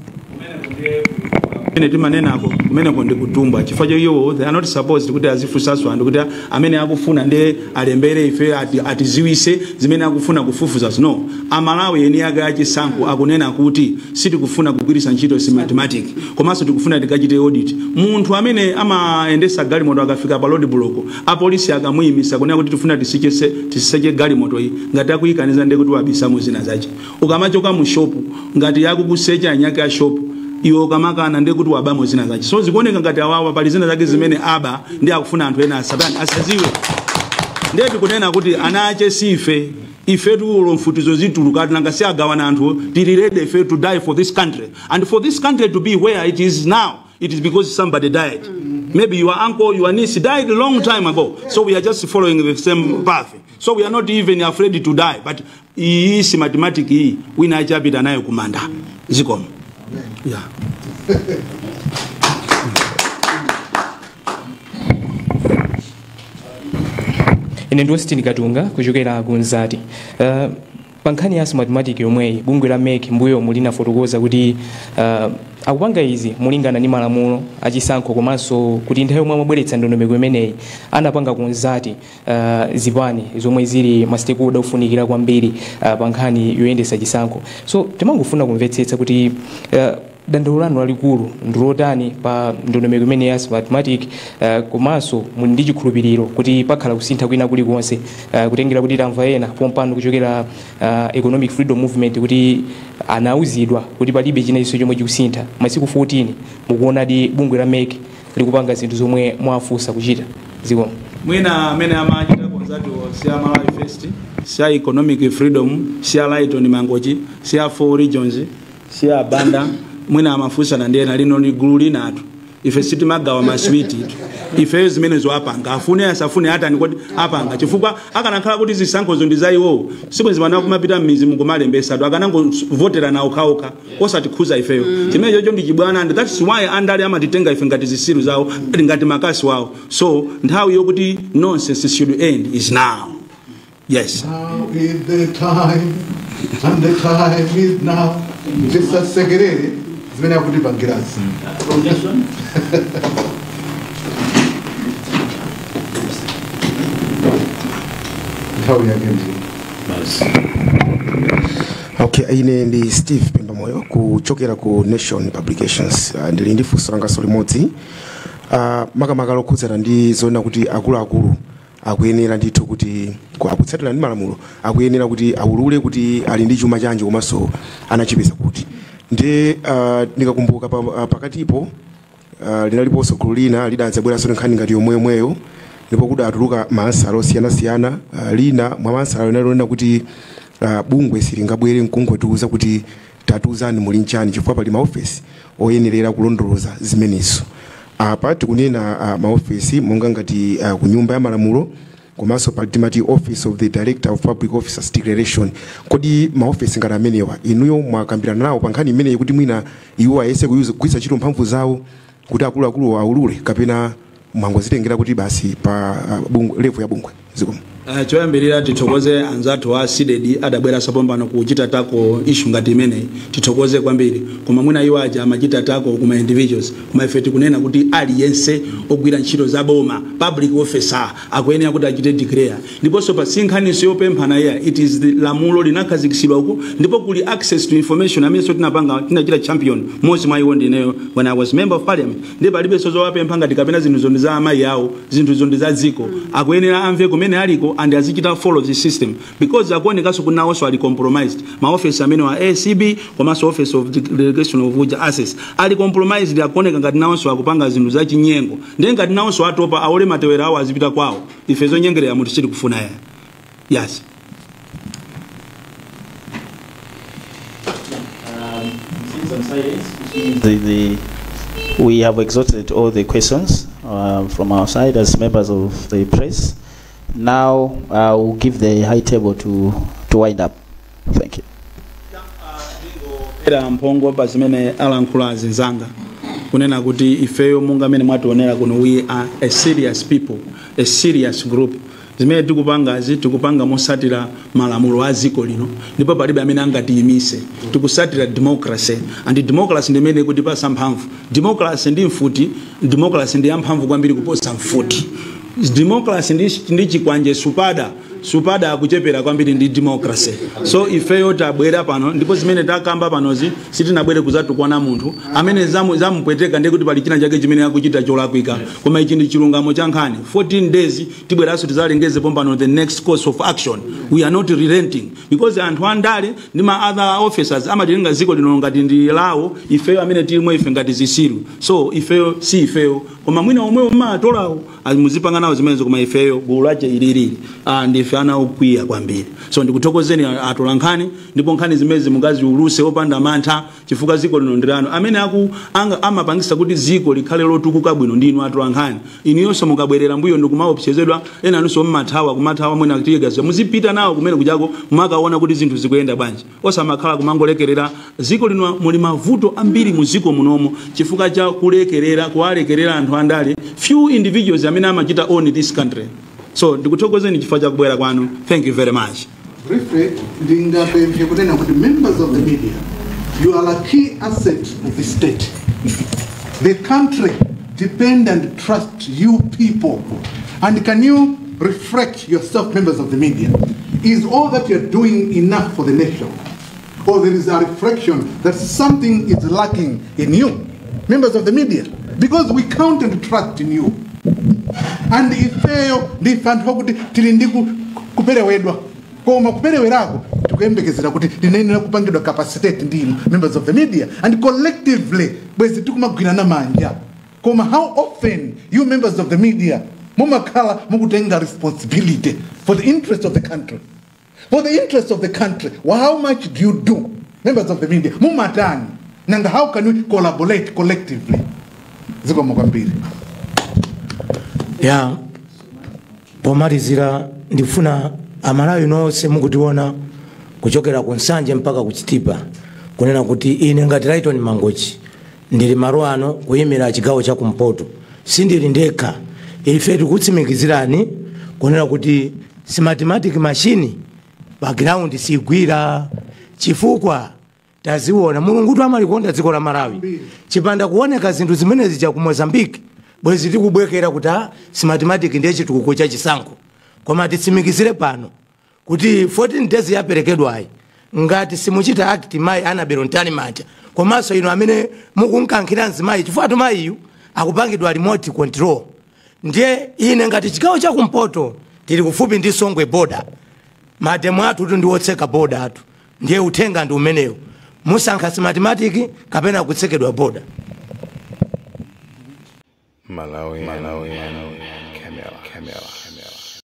Kumene timanenako kumeneko ndi kutumba, chifukwa cha iwo they are not supposed kuti azifunsanso anthu kuti amene akufuna ndi alembere ife atiziwise zimene akufuna kufufuza. No, Amalawi eni ake achisankho akunena kuti sitikufuna kugwiritsa ntchito Smartmatic, komanso tikufuna tikachite audit. Munthu amene amayendesa galimoto akafika pa road block, apolisi akamuyimisa kunena kuti tifuna tiseche galimoto iyi, ngati akuyikaniza ndiye kuti wabisamo zina zache. Ukamachoka mu shop, ngati yakukusecha anyake a shop, iwe ukamakana ndiye kuti wabamo zina zache. So zikuoneka ngati awawa pali zina zake zimene aba ndi akufuna anthu ena asatani asaziwe. Ndiye tikunena kuti ana ache sife ifetu ulo mfutizo zituluka, nanga si agawana anthu. Tili ready ife to die for this country, and for this country to be where it is now, it is because somebody died. Maybe your uncle, your niece died a long time ago, so we are just following the same path. So we are not even afraid to die, but iyi Smartmatic iyi wina achapita nayo kumanda. Zikomo. Yeah. Ine ndi Austin Katunga kuchokera ku Nzati. Pa nkhani ya Smartmatic yomweyi, bungwe la MEC mbuyo mulinafotokoza kuti akupanga izi molingana ndi malamulo achisankho, komanso kuti nthawi yomwe amabweretsa ndondomeko imeneyi anapanga consult zipani zomwe zili ma stakeholder ofunikira kwambiri pa nkhani yoyendetsa chisankho. So timangofuna kumvetsetsa kuti Dandaulo lanu lalikulu ndilotani pa ndondomeko imene ya Smartmatic, komanso muli ndi chikhulupiriro kuti pakhala kusintha kwina kulikonse, kutengera kuti tamva ena pompano kuchokera Economic Freedom Movement kuti anauzidwa kuti palibe china chonse chomwe chikusintha? Masiku 14 mukuonadi bungwe la MEC likupanga zinthu zomwe mwafunsa kuchita? Zikomo. Mwina amene amachita consult si a Malawi First, si a Economic Freedom, si a Lighton Mangochi, si a Four Regions, si a Banda. Mwina amafunsana ndi ena. Lino ni gulu linatu, ife sitimagawa maswiti itu. Ifeyo zimene zoapanga, afune asafune, atani kodi, apanga, chifukwa akanakhala kuti zisankhozo ndi za iwowo, sibwenzi mana kumapita m'mizi mukumalembesatu, akanangovotera nawo okhaokha osatikhuza ifeyo. Chimene chocho ndi chibwana, and that's why andale amatitenga ife ngati zisilu zawo, ngati makasi wawo. So nthawi yokuti nonsense should end is now, yes. Now is the time, and the time is now. Tisasekerere zimene akutipangirazi. Nthawi yake ndi Okay, ine ndi Steve Pembamoyo kuchokera ku Nation Publications. Ndili ndi funso langaso limodzi, makamaka lokhudzana ndi zoona kuti akuluakulu akuyenera ndithu kuti akutsatira ndi malamulo, akuyenera kuti aulule kuti ali ndi chuma chanji komanso anachipeza kuti. Ndi ndikakumbuka pakatipo linaliponso gulu lina lidadzabweranso nkhani ngati yomweyomweyo, ndipo kudatuluka maansala osiyanasiyana. Lina mwa maansala linali lonena kuti bungwe silingabwere nkungotiuza kuti tatiuzani muli nchani, chifukwa pali maofesi oyenerera kulondoloza zimenezo. Apa tikunena maofesi monga ngati ku Nyumba ya Malamulo, komanso pali timati Office of the Director of Public Officers Declaration. Kodi maofesi ngati amenewa inuyo mwakambirana nawo pa nkhani imeneyi, kuti mwina iwo ayese kugwiritsa ntchito mphamvu zawo kuti akuluakulu aulule, kapena mwangozitengera kuti basi pa bungwe, level ya bungwe? Zikomo. Choyambirira tithokoze anzathu a CDEDI, adabweranso pompano kuchita tackle issue ngati imeneyi, tithokoze kwambiri. Koma mwina iwo aja amachita tackle kuma individuals, koma ife tikunena kuti aliyense ogwira ntchito za boma, public officer, akuyenera kuti achite declare. Ndiponso pa sinkhaniso yopemphana iya, it is the lamulo linakhazikitsidwa uku, ndipo kuli access to information amenenso tinapanga, tinachita champion, mmodzi mwa iwo ndineyo when I was member of parliament. Ndipo palibenso zowapempha ngati kapena zinthuzo ndi za amayi awo, zinthuzo ndi za dziko. Akuyenera amve kumene aliko and azichita follow the system, because akuonekanso kuti nawonso ali compromised. Maofesi amene wa ACB komanso Office of Delegation of Uja Access ali compromised, akuoneka ngati nawonso akupanga zinthu zachinyengo. Ndiye ngati nawonso atopa, aole matewera awo azipita kwawo. Ife zonyengerera munthu sitikufuna ya, yes. We have exhausted all the questions from our side as members of the press. Now I will give the high table to wind up. Thank you. Era mphongo pa zimene alankhula azinzanga, kunena kuti ifeyo monga amene mwationera kuno, we are a serious people, a serious group. Zimene tikupangazi tikupanga mosatira malamulo a dziko lino, ndipo palibe amene angatiyimise. Tikusatira democracy, and democracy ndi imene ikutipasa mphamvu. Democracy ndi mfuti, democracy ndi yamphamvu kwambiri kuposa mfuti. Democracy ndi chikwanje, supada supada akuchepera kwambiri ndi democracy. So ifeyo tabwera pano, ndipo zimene takamba panozi sitinabwere kuzatukwana munthu amene zamupweteka, ndiye kuti pali china chake chimene akuchita cholakwika. Koma ichi ndi chilungamo cha nkhani. 14 days tibweranso tizalengeze pompano the next course of action. We are not relenting, because anthu andale ndi ma other officers amatilenga dziko lino ngati ndi lawo, ifeyo amene tilimo ife ngati zisilu. So ifeyo si ifeyo, koma mwina omwewo mmatolawo muzipanga nawo zimenezo, koma ifeyo gulu lache ililili, ndife ana okwiya kwambiri. So ndikuthokozeni atola nkhani, ndipo nkhani zimezi mungaziuluse opanda mantha, chifukwa dziko lino ndi lanu. Amene amapangisa kuti dziko likhale lotukuka bwino ndi inu atola nkhani. Inuyonso mukabwerera mbuyo ndikumaopsezedwa, ena anunso mmathawa, kumathawa mwina tiyegazira, muzipita nawo kumene kuchako, mumakaona kuti zinthu zikuyenda bwanji, osamakhala kumangolekerera. Dziko lino muli mavuto ambiri mu dziko munomo chifukwa cha kulekerera, kuwalekerera anthu andale, few individuals amene amachita own this country. So ndikuthokozeni chifukwa cha kubwera kwanu. Thank you very much. Briefly, ndingapemphe kunena kuti members of the media, you are a key asset of the state. The country depend and trust you people. And can you reflect yourself, members of the media? Is all that you're doing enough for the nation? Or there is a reflection that something is lacking in you, members of the media, because we count and trust in you. And ifeyo ndife anthu akuti tili ndi kuperewedwa, koma kuperewerako tikuyembekezera kuti tinayenera kupangidwa capacitate ndi inu members of the media, and collectively bwezi tikumagwirana manja. Koma how often you members of the media mumakhala mukutenga responsibility for the interest of the country? For the interest of the country, well, how much do you do, members of the media? Mumatani nanga? How can we collaborate collectively? Zikomo kwambiri. Ya, pomalizira ndifuna Amalawi nonse mukutiona kuchokera ku Nsanje mpaka ku Chitipa kunena kuti ine ngati Lighton Mangochi ndili malo ano kuyimira chigawo cha kumpoto, sindili ndekha. Ife tikutsimikizirani kunena kuti Smartmatic machine pa ground sigwira, chifukwa taziona. Mulungu amalikonda dziko la Malawi. Chipanda kuoneka zinthu zimenezi cha ku Mozambique, bwezi tikubwekera kuti ah, Smartmatic ndiye chitukuko cha chisankho. Koma titsimikizire pano kuti 14 days yaperekedwayi, ngati simuchita act, mayi Annabel Mtalimanja komanso inu amene mukunkankhira mzimayi, chifukwa atu mayiyu akupangidwa remote control. Ndiye ine ngati chigawo chakumpoto tili kufupi ndi Songwe border, mademo athu tu ndiwotseka border athu. Ndiye uthenga ndi umenewo: musankha Smartmatic kapena kutsekedwa border. Malawi, Malawi, Camera, Camera.